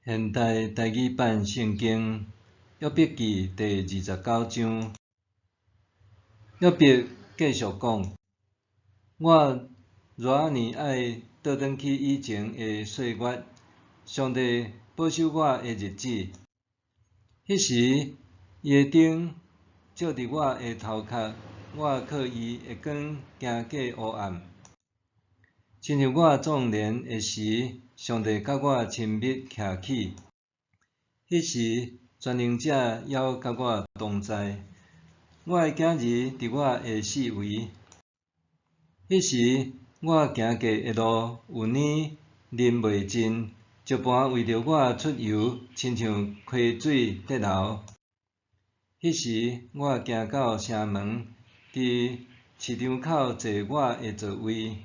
現代台語版聖經約伯記第二十九章，約伯繼續講：我偌爾愛倒轉去以前的歲月，上帝保守我的日子。彼時，伊的燈照佇我的頭殼，我靠伊的光行過黑暗。親像我壯年的時，上帝佮我親密徛起。彼時，全能者猶佮我同在，我的囝兒佇我的四圍。彼時，我行過的路有奶淋袂盡，石盤為著我出油，親像溪水滴流。彼時，我行到城門，佇市場口坐我的座位。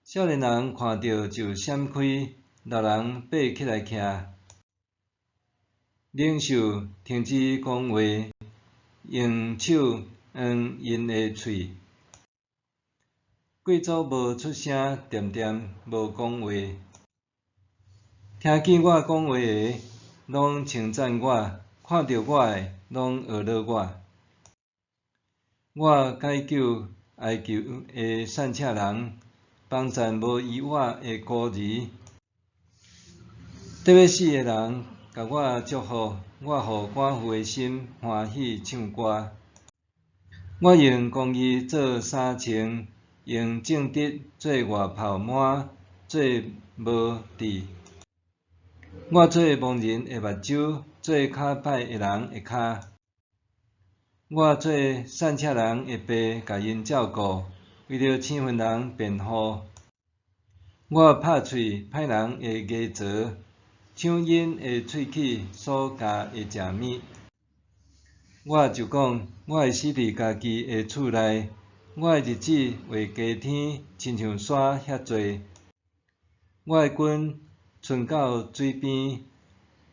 少年人看著就閃開，老人爬起來徛。領袖停止講話，用手掩𪜶的喙。貴族無出聲，恬恬無講話。聽見我講話的，攏稱讚我；看著我的，攏學樂我。我解救哀求的散赤人，幫贊無依倚的孤兒。得欲死的人共我祝福，我予寡婦的心歡喜唱歌。我用公義做衫穿，用正直做外袍滿，做帽戴。我做盲人的目睭，做跤歹的人的跤。我做散赤人的爸，共𪜶照顧，為著生份人辯護。我拍碎歹人的牙槽，搶𪜶的喙齒所咬的食物。我就講，我會死佇家己的厝內，我的日子畫加添，親像沙遐濟。我的根伸到水邊，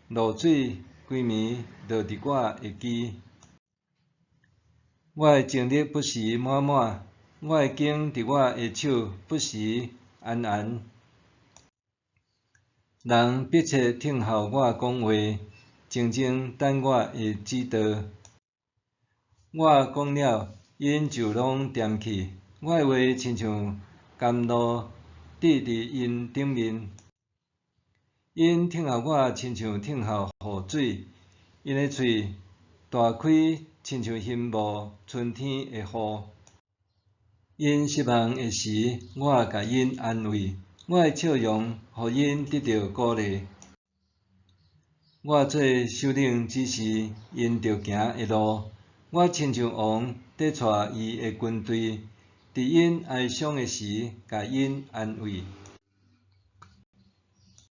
露水規暝落佇我的肢。我的精力不時滿滿，我的弓佇我的手不時絚絚。人迫切聽候我講話，靜靜等我的指導。我講了，𪜶就攏恬去，我的話親像甘露滴佇𪜶頂面。𪜶聽候我，親像聽候雨水，𪜶的喙大開，親像興冒春天的雨。𪜶失望的時，我共𪜶安慰，我的笑容予𪜶得著鼓勵。我做首領指示𪜶著行的路，我親像王佇帶伊的軍隊，佇𪜶哀傷的時，共𪜶安慰。